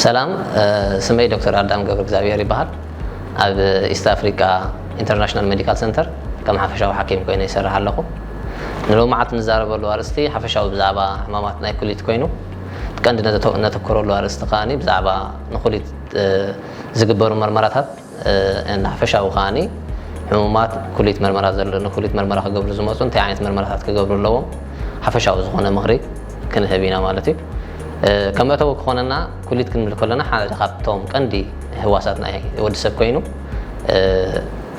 ሰላም፣ ስመይ ዶክተር ኣዳም ገብረ እግዚኣብሔር ይበሃል። ኣብ ኢስት ኣፍሪቃ ኢንተርናሽናል ሜዲካል ሰንተር ከም ሓፈሻዊ ሓኪም ኮይነ ይሰርሕ ኣለኹ። ንሎሚ መዓልቲ ንዛረበሉ ኣርእስቲ ሓፈሻዊ ብዛዕባ ሕማማት ናይ ኩሊት ኮይኑ፣ ቀንዲ ነተተኩረሉ ኣርእስቲ ከኣ ብዛዕባ ንኩሊት ዝግበሩ መርመራታት ሓፈሻዊ ከኣ ሕሙማት ኩሊት መርመራ ንኩሊት መርመራ ክገብሩ ዝመፁ እንታይ ዓይነት መርመራታት ክገብሩ ኣለዎም ሓፈሻዊ ዝኾነ ምኽሪ ክንህብ ኢና ማለት እዩ። ከም መእተዊ ክኾነና ኩሊት ክንብል ከለና ሓደ ካብቶም ቀንዲ ህዋሳት ናይ ወዲ ሰብ ኮይኑ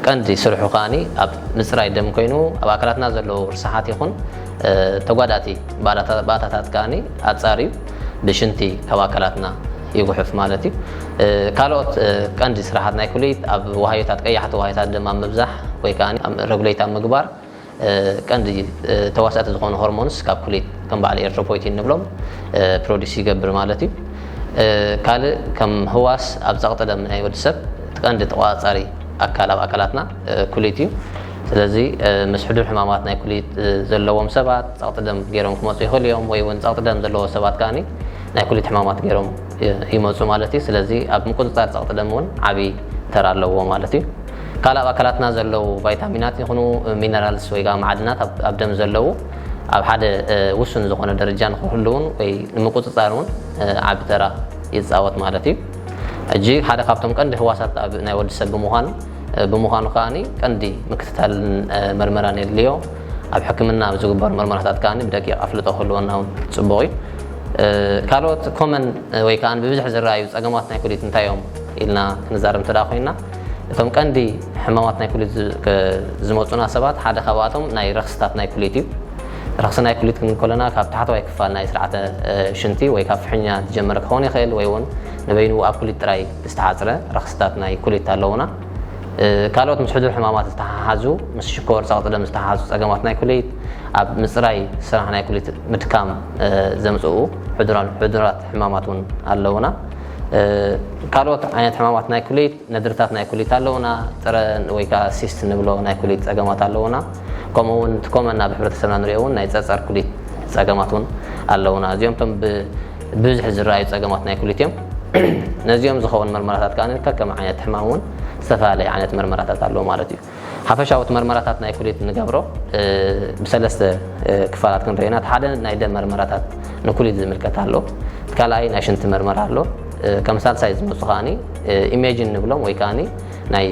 ቀንዲ ስርሑ ከኣ ኣብ ምፅራይ ደም ኮይኑ ኣብ ኣካላትና ዘለዉ ርስሓት ይኹን ተጓዳእቲ ባእታታት ከኣ ኣፃርዩ ብሽንቲ ካብ ኣካላትና ይጉሕፍ ማለት እዩ። ካልኦት ቀንዲ ስራሓት ናይ ኩሊት ኣብ ዋህዮታት ቀያሕቲ ዋህዮታት ደም ኣብ ምብዛሕ ወይ ከዓ ረጉሌት ኣብ ምግባር ቀንዲ ተዋሳእቲ ዝኾኑ ሆርሞንስ ካብ ኩሊት ከም በዓል ኤርትሮፖይቲን ንብሎም ፕሮዲስ ይገብር ማለት እዩ። ካልእ ከም ህዋስ ኣብ ፀቕጢ ደም ናይ ወዲ ሰብ እቲ ቀንዲ ተቋፃሪ ኣካል ኣብ ኣካላትና ኩሊት እዩ። ስለዚ ምስ ሕዱር ሕማማት ናይ ኩሊት ዘለዎም ሰባት ፀቕጢ ደም ገይሮም ክመፁ ይኽእሉ እዮም፣ ወይ እውን ፀቕጢ ደም ዘለዎ ሰባት ከኣ ናይ ኩሊት ሕማማት ገይሮም ይመፁ ማለት እዩ። ስለዚ ኣብ ምቁፅፃር ፀቕጢ ደም እውን ዓብዪ ተራ ኣለዎ ማለት እዩ። ካልእ ኣብ ኣካላትና ዘለዉ ቫይታሚናት ይኹኑ ሚነራልስ ወይ ከዓ ማዕድናት ኣብ ደም ዘለዉ ኣብ ሓደ ውሱን ዝኾነ ደረጃ ንክህልውን ወይ ንምቁፅፃር እውን ዓቢ ተራ ይፃወት ማለት እዩ። ሕጂ ሓደ ካብቶም ቀንዲ ህዋሳት ናይ ወዲ ሰብ ብምዃን ብምዃኑ ከኣ ቀንዲ ምክትታልን መርመራን የድልዮ። ኣብ ሕክምና ኣብ ዝግበሩ መርመራታት ከኣ ብደቂቕ ኣፍልጦ ክህልወና እውን ፅቡቕ እዩ። ካልኦት ኮመን ወይ ከዓ ብብዝሒ ዝረኣዩ ፀገማት ናይ ኩሊት እንታይ እዮም ኢልና ክንዛረብ እንተ ኮይና እቶም ቀንዲ ሕማማት ናይ ኩሊት ዝመፁና ሰባት ሓደ ካብኣቶም ናይ ረክስታት ናይ ኩሊት እዩ። ረክሲ ናይ ኩሊት ክንብል ከለና ካብ ታሕተዋይ ክፋል ናይ ስርዓተ ሽንቲ ወይ ካብ ፍሕኛ ዝጀመረ ክኸውን ይኽእል ወይ እውን ንበይኑ ኣብ ኩሊት ጥራይ ዝተሓፅረ ረክስታት ናይ ኩሊት ኣለውና። ካልኦት ምስ ሕዱር ሕማማት ዝተሓሓዙ ምስ ሽኮር ፀቕጢ ደም ዝተሓሓዙ ፀገማት ናይ ኩሊት ኣብ ምፅራይ ስራሕ ናይ ኩሊት ምድካም ዘምፅኡ ሕዱራት ሕማማት እውን ኣለውና። ካልኦት ዓይነት ሕማማት ናይ ኩሊት ነድርታት ናይ ኩሊት ኣለውና። ጥረ ወይ ከዓ ሲስት ንብሎ ናይ ኩሊት ፀገማት ኣለውና። ከምኡ እውን እቲ ኮመን ኣብ ሕብረተሰብና ንሪኦ እውን ናይ ፀፀር ኩሊት ፀገማት እውን ኣለውና። እዚኦም ቶም ብብዝሒ ዝረኣዩ ፀገማት ናይ ኩሊት እዮም። ነዚኦም ዝኸውን መርመራታት ከዓ ከከም ዓይነት ሕማም እውን ዝተፈላለየ ዓይነት መርመራታት ኣለዎ ማለት እዩ። ሓፈሻዊ እቲ መርመራታት ናይ ኩሊት ንገብሮ ብሰለስተ ክፋላት ክንርኢ ኢና። እቲ ሓደ ናይ ደም መርመራታት ንኩሊት ዝምልከት ኣሎ። እቲ ካልኣይ ናይ ሽንቲ መርመራ ኣሎ። ከም ሳልሳይ ዝመፁ ከኣ ኢሜጂን ንብሎም ወይ ከዓ ናይ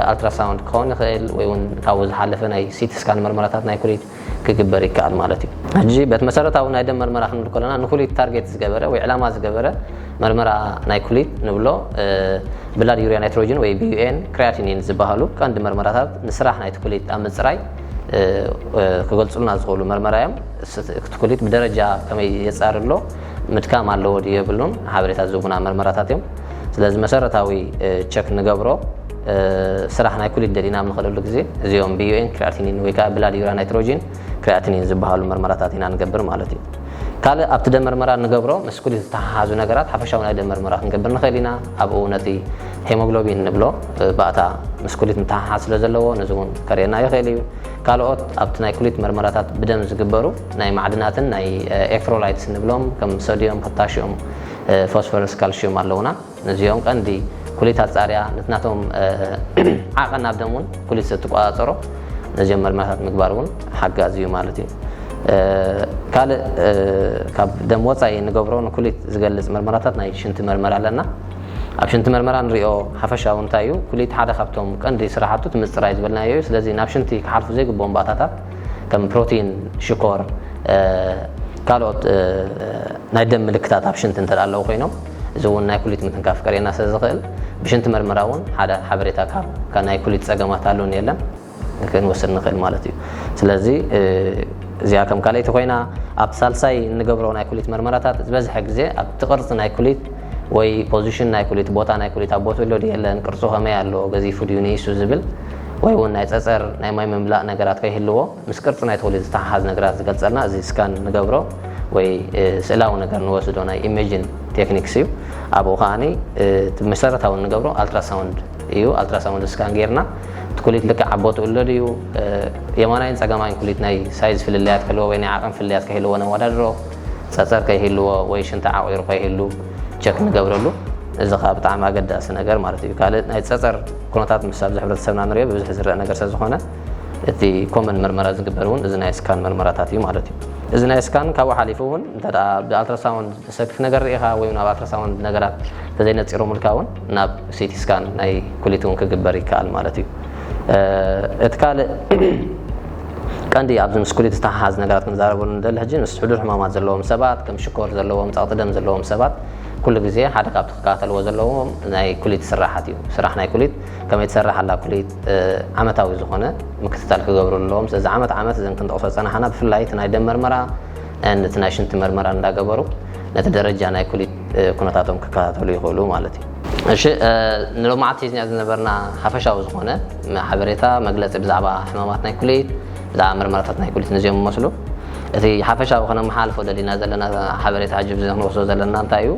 ኣልትራሳውንድ ክኸውን ይኽእል ወይ እውን ካብኡ ዝሓለፈ ናይ ሲቲ ስካን መርመራታት ናይ ኩሊት ክግበር ይከኣል ማለት እዩ። ሕጂ በቲ መሰረታዊ ናይ ደም መርመራ ክንብል ከለና ንኩሊት ታርጌት ዝገበረ ወይ ዕላማ ዝገበረ መርመራ ናይ ኩሊት ንብሎ ብላድ ዩሪያ ናይትሮጅን ወይ ቢዩኤን ክሪያቲኒን ዝበሃሉ ቀንዲ መርመራታት ንስራሕ ናይቲ ኩሊት ኣብ ምፅራይ ክገልፁልና ዝኽእሉ መርመራ እዮም። እቲ ኩሊት ብደረጃ ከመይ የፃሪ ኣሎ፣ ምድካም ኣለዎ ድዩ የብሉን ሓበሬታ ዝህቡና መርመራታት እዮም። ስለዚ መሰረታዊ ቸክ ንገብሮ ስራሕ ናይ ኩሊት ደሊና ኣብ ንኽእለሉ ግዜ እዚኦም ቢዩኤን ክሪያቲኒን ወይ ከዓ ብላድ ዩሪያ ናይትሮጂን ክሪያቲኒን ዝበሃሉ መርመራታት ኢና ንገብር ማለት እዩ። ካልእ ኣብቲ ደም መርመራ ንገብሮ ምስ ኩሊት ዝተሓሓዙ ነገራት ሓፈሻዊ ናይ ደም መርመራ ክንገብር ንኽእል ኢና። ኣብኡ ነቲ ሄሞግሎቢን ንብሎ ባእታ ምስ ኩሊት ምትሓሓዝ ስለ ዘለዎ ነዚ እውን ከርእየና ይኽእል እዩ። ካልኦት ኣብቲ ናይ ኩሊት መርመራታት ብደም ዝግበሩ ናይ ማዕድናትን ናይ ኤክትሮላይትስ ንብሎም ከም ሶድዮም፣ ፖታሽዮም፣ ፎስፈረስ፣ ካልሽዮም ኣለውና። ነዚኦም ቀንዲ ኩሊት ኣጻርያ ነቲ ናቶም ዓቐን ኣብ ደም እውን ኩሊት ዝተቆጻጸሮ ነዚኦም መርመራታት ምግባር እውን ሓጋዚ እዩ ማለት እዩ። ካልእ ካብ ደም ወጻኢ ንገብሮ ንኩሊት ዝገልጽ መርመራታት ናይ ሽንቲ መርመራ ኣለና። ኣብ ሽንቲ መርመራ ንሪኦ ሓፈሻዊ እንታይ እዩ? ኩሊት ሓደ ካብቶም ቀንዲ ስራሕቱ እቲ ምጽራይ ዝበልናዮ እዩ። ስለዚ ናብ ሽንቲ ክሓልፉ ዘይግብኦም ባእታታት ከም ፕሮቲን፣ ሽኮር፣ ካልኦት ናይ ደም ምልክታት ኣብ ሽንቲ እንተ ኣለዉ ኮይኖም እዚ እውን ናይ ኩሊት ምትንካፍ ከርእየና ስለ ዝኽእል ብሽንቲ መርመራ እውን ሓደ ሓበሬታ ካብ ናይ ኩሊት ጸገማት ኣሉን የለን ክንወስድ ንኽእል ማለት እዩ። ስለዚ እዚኣ ከም ካልኣይቲ ኮይና ኣብቲ ሳልሳይ እንገብሮ ናይ ኩሊት መርመራታት ዝበዝሐ ግዜ ኣብቲ ቅርጺ ናይ ኩሊት ወይ ፖዚሽን ናይ ኩሊት ቦታ ናይ ኩሊት ኣብ ቦትኡ ኣሎ ድዩ የለን ቅርጹ ከመይ ኣሎ ገዚፉ ድዩ ንኢሱ ዝብል ወይ እውን ናይ ጸጸር ናይ ማይ ምምላእ ነገራት ከይህልዎ ምስ ቅርጺ ናይ ተወሊድ ዝተሓሓዝ ነገራት ዝገልጸልና እዚ ስካን ንገብሮ ወይ ስእላዊ ነገር ንወስዶ ናይ ኢሜጅን ቴክኒክስ እዩ። ኣብኡ ከዓኒ እቲ መሰረታዊ ንገብሮ ኣልትራሳውንድ እዩ። ኣልትራሳውንድ ስካን ጌርና እቲ ኩሊት ልክዕ ኣብ ቦትኡ ኣሎ ድዩ፣ የማናይን ጸጋማይን ኩሊት ናይ ሳይዝ ፍልልያት ከልዎ ወይ ናይ ዓቐን ፍልልያት ከይህልዎ ነወዳድሮ፣ ጸጸር ከይህልዎ ወይ ሽንቲ ዓቑሩ ከይህሉ ቸክ ንገብረሉ። እዚ ከዓ ብጣዕሚ ኣገዳሲ ነገር ማለት እዩ። ካልእ ናይ ፀፀር ኩነታት ምስ ኣብዚ ሕብረተሰብና ንሪኦ ብብዝሒ ዝረአ ነገር ስለዝኾነ እቲ ኮመን መርመራ ዝግበር እውን እዚ ናይ ስካን መርመራታት እዩ ማለት እዩ። እዚ ናይ ስካን ካብኡ ሓሊፉ እውን እንተ ደኣ ብኣልትራሳውንድ ሰክፍ ነገር ርኢኻ ወይ ናብ ኣልትራሳውንድ ነገራት ተዘይነፂሮምልካ እውን ናብ ሲቲ ስካን ናይ ኩሊት እውን ክግበር ይከኣል ማለት እዩ። እቲ ካልእ ቀንዲ ኣብዚ ምስ ኩሊት ዝተሓሓዝ ነገራት ክንዛረበሉ ንደሊ ሕጂ ምስ ሕዱር ሕማማት ዘለዎም ሰባት፣ ከም ሽኮር ዘለዎም፣ ጸቕጢ ደም ዘለዎም ሰባት ኩሉ ግዜ ሓደ ካብቲ ክከታተልዎ ዘለዎም ናይ ኩሊት ስራሓት እዩ። ስራሕ ናይ ኩሊት ከመይ ትሰርሕ ኣላ ኩሊት ዓመታዊ ዝኾነ ምክትታል ክገብሩ ኣለዎም። ስለዚ ዓመት ዓመት እዘን ክንጠቕሶ ዝጸናሕና ብፍላይ እቲ ናይ ደም መርመራ እቲ ናይ ሽንቲ መርመራ እንዳገበሩ ነቲ ደረጃ ናይ ኩሊት ኩነታቶም ክከታተሉ ይኽእሉ ማለት እዩ። እሺ፣ ንሎማዓንቲ ሒዝና ዝነበርና ሓፈሻዊ ዝኾነ ሓበሬታ መግለፂ ብዛዕባ ሕማማት ናይ ኩሊት፣ ብዛዕባ መርመራታት ናይ ኩሊት ነዚኦም ይመስሉ። እቲ ሓፈሻዊ ከነመሓላልፎ ደሊና ዘለና ሓበሬታ ሕጂ ብዚ ክንወስዶ ዘለና እንታይ እዩ?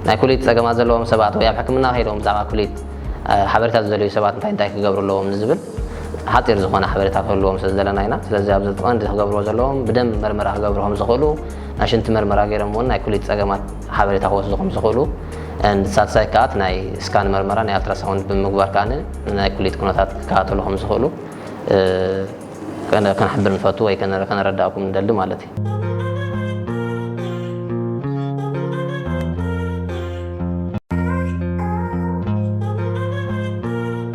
ናይ ኩሊት ፀገማት ዘለዎም ሰባት ወይ ኣብ ሕክምና ከይዶም ብዛዕባ ኩሊት ሓበሬታ ዝደልዩ ሰባት እንታይ እንታይ ክገብሩ ኣለዎም ንዝብል ሓፂር ዝኾነ ሓበሬታ ክህልዎም ስለ ዝደለና ኢና። ስለዚ ኣብዚ ቀንዲ ክገብርዎ ዘለዎም ብደም መርመራ ክገብሩ ከም ዝኽእሉ፣ ናይ ሽንቲ መርመራ ገይሮም እውን ናይ ኩሊት ፀገማት ሓበሬታ ክወስዱ ከም ዝኽእሉ፣ ንሳት ሳይካኣት ናይ ስካን መርመራ ናይ ኣልትራሳውንድ ብምግባር ከዓ ናይ ኩሊት ኩነታት ክከታተሉ ከም ዝኽእሉ ከነ- ከነሕብር ንፈቱ ወይ ከነ- ከነረዳእኩም ንደሊ ማለት እዩ።